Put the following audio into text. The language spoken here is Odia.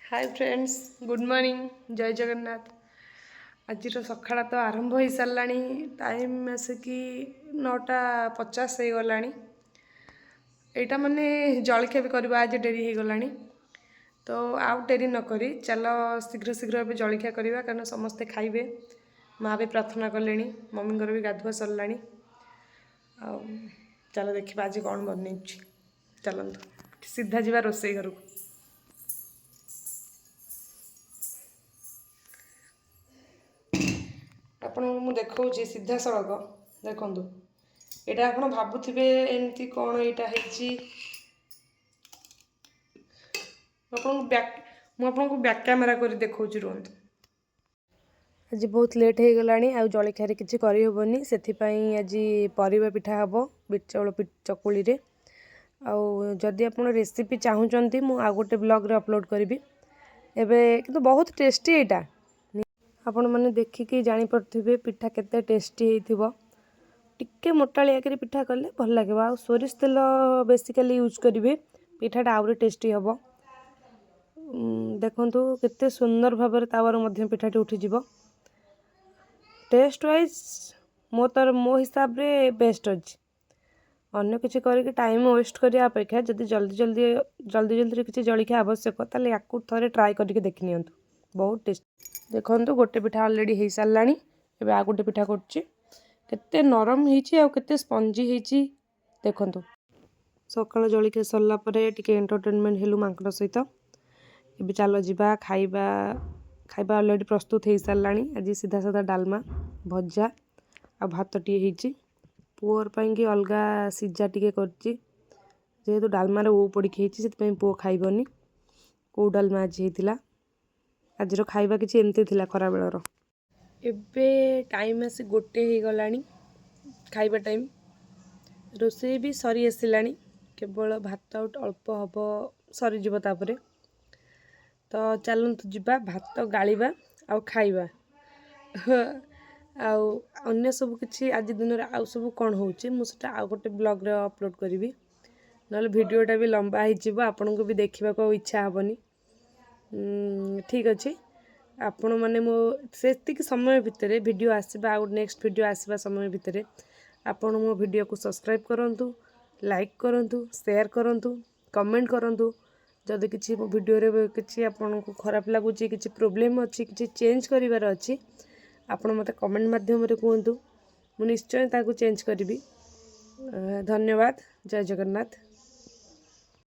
ହାଏ ଫ୍ରେଣ୍ଡସ୍, ଗୁଡ଼୍ ମର୍ଣ୍ଣିଂ, ଜୟ ଜଗନ୍ନାଥ। ଆଜିର ସକାଳ ତ ଆରମ୍ଭ ହେଇସାରିଲାଣି। ଟାଇମ୍ ଆସିକି 9:50 ହେଇଗଲାଣି। ଏଇଟା ମାନେ ଜଳଖିଆ ବି କରିବା ଆଜି ଡେରି ହେଇଗଲାଣି। ତ ଆଉ ଡେରି ନକରି ଚାଲ ଶୀଘ୍ର ଶୀଘ୍ର ଏବେ ଜଳଖିଆ କରିବା, କାରଣ ସମସ୍ତେ ଖାଇବେ। ମା ବି ପ୍ରାର୍ଥନା କଲେଣି, ମମିଙ୍କର ବି ଗାଧୁଆ ସରିଲାଣି। ଆଉ ଚାଲ ଦେଖିବା ଆଜି କ'ଣ ବନେଇଛି। ଚାଲନ୍ତୁ ସିଧା ଯିବା ରୋଷେଇ ଘରକୁ। ଆପଣଙ୍କୁ ମୁଁ ଦେଖାଉଛି ସିଧାସଳଖ। ଦେଖନ୍ତୁ, ଏଇଟା ଆପଣ ଭାବୁଥିବେ ଏମିତି କ'ଣ ଏଇଟା ହେଇଛି। ଆପଣଙ୍କୁ ବ୍ୟାକ୍ ମୁଁ ଆପଣଙ୍କୁ ବ୍ୟାକ୍ କ୍ୟାମେରା କରି ଦେଖାଉଛି, ରୁହନ୍ତୁ। ଆଜି ବହୁତ ଲେଟ୍ ହେଇଗଲାଣି, ଆଉ ଜଳଖିଆରେ କିଛି କରିହେବନି। ସେଥିପାଇଁ ଆଜି ପରିବା ପିଠା ହେବ ବିଟ୍ ଚାଉଳ ଚକୁଳିରେ। ଆଉ ଯଦି ଆପଣ ରେସିପି ଚାହୁଁଛନ୍ତି, ମୁଁ ଆଉ ଗୋଟେ ବ୍ଲଗ୍ରେ ଅପଲୋଡ଼ କରିବି ଏବେ। କିନ୍ତୁ ବହୁତ ଟେଷ୍ଟି ଏଇଟା। ଆପଣମାନେ ଦେଖିକି ଜାଣିପାରୁଥିବେ ପିଠା କେତେ ଟେଷ୍ଟି ହେଇଥିବ। ଟିକେ ମୋଟାଳିଆ କରି ପିଠା କଲେ ଭଲ ଲାଗିବ। ଆଉ ସୋରିଷ ତେଲ ବେସିକାଲି ୟୁଜ୍ କରିବେ, ପିଠାଟା ଆହୁରି ଟେଷ୍ଟି ହେବ। ଦେଖନ୍ତୁ, କେତେ ସୁନ୍ଦର ଭାବରେ ତାୱାରୁ ମଧ୍ୟ ପିଠାଟି ଉଠିଯିବ। ଟେଷ୍ଟ ୱାଇଜ୍ ମୋ ତର ମୋ ହିସାବରେ ବେଷ୍ଟ ଅଛି। ଅନ୍ୟ କିଛି କରିକି ଟାଇମ୍ ୱେଷ୍ଟ କରିବା ଅପେକ୍ଷା ଯଦି ଜଲ୍ଦି ଜଲ୍ଦି ଜଲ୍ଦି ଜଲ୍ଦିରେ କିଛି ଜଳଖିଆ ଆବଶ୍ୟକ, ତାହେଲେ ୟାକୁ ଥରେ ଟ୍ରାଏ କରିକି ଦେଖିନିଅନ୍ତୁ, ବହୁତ ଟେଷ୍ଟ। ଦେଖନ୍ତୁ, ଗୋଟେ ପିଠା ଅଲରେଡ଼ି ହେଇସାରିଲାଣି। ଏବେ ଆଉ ଗୋଟେ ପିଠା କରୁଛି। କେତେ ନରମ ହେଇଛି ଆଉ କେତେ ସ୍ପଞ୍ଜି ହେଇଛି ଦେଖନ୍ତୁ। ସକାଳ ଜଳଖିଆ ସରିଲା ପରେ ଟିକେ ଏଣ୍ଟରଟେନମେଣ୍ଟ ହେଲୁ ମାଙ୍କଡ଼ ସହିତ। ଏବେ ଚାଲ ଯିବା ଖାଇବା। ଖାଇବା ଅଲରେଡ଼ି ପ୍ରସ୍ତୁତ ହେଇସାରିଲାଣି। ଆଜି ସିଧା ସାଧା ଡାଲମା, ଭଜା ଆଉ ଭାତଟିଏ ହେଇଛି। ପୁଅର ପାଇଁକି ଅଲଗା ସିଝା ଟିକେ କରିଛି। ଯେହେତୁ ଡାଲମାରେ ଓଉ ପଡ଼ିକି ହେଇଛି, ସେଥିପାଇଁ ପୁଅ ଖାଇବନି। ଓଉ ଡାଲମା ଆଜି ହେଇଥିଲା। ଆଜିର ଖାଇବା କିଛି ଏମିତି ଥିଲା ଖରାବେଳର। ଏବେ ଟାଇମ୍ ଆସି 1 ହେଇଗଲାଣି, ଖାଇବା ଟାଇମ୍। ରୋଷେଇ ବି ସରି ଆସିଲାଣି, କେବଳ ଭାତ ଆଉ ଅଳ୍ପ ହେବ, ସରିଯିବ ତାପରେ। ତ ଚାଲନ୍ତୁ ଯିବା, ଭାତ ଗାଳିବା ଆଉ ଖାଇବା। ଆଉ ଅନ୍ୟ ସବୁ କିଛି ଆଜି ଦିନରେ ଆଉ ସବୁ କ'ଣ ହେଉଛି, ମୁଁ ସେଇଟା ଆଉ ଗୋଟେ ବ୍ଲଗ୍ରେ ଅପଲୋଡ଼ କରିବି। ନହେଲେ ଭିଡ଼ିଓଟା ବି ଲମ୍ବା ହେଇଯିବ, ଆପଣଙ୍କୁ ବି ଦେଖିବାକୁ ଆଉ ଇଚ୍ଛା ହେବନି। ଠିକ୍ ଅଛି, ଆପଣମାନେ ମୋ ସେତିକି ସମୟ ଭିତରେ ଭିଡ଼ିଓ ଆସିବା ଆଉ ନେକ୍ସଟ ଭିଡ଼ିଓ ଆସିବା ସମୟ ଭିତରେ ଆପଣ ମୋ ଭିଡ଼ିଓକୁ ସବସ୍କ୍ରାଇବ୍ କରନ୍ତୁ, ଲାଇକ୍ କରନ୍ତୁ, ସେୟାର କରନ୍ତୁ, କମେଣ୍ଟ କରନ୍ତୁ। ଯଦି କିଛି ମୋ ଭିଡ଼ିଓରେ କିଛି ଆପଣଙ୍କୁ ଖରାପ ଲାଗୁଛି, କିଛି ପ୍ରୋବ୍ଲେମ୍ ଅଛି, କିଛି ଚେଞ୍ଜ କରିବାର ଅଛି, ଆପଣ ମୋତେ କମେଣ୍ଟ ମାଧ୍ୟମରେ କୁହନ୍ତୁ। ମୁଁ ନିଶ୍ଚୟ ତାକୁ ଚେଞ୍ଜ କରିବି। ଧନ୍ୟବାଦ। ଜୟ ଜଗନ୍ନାଥ।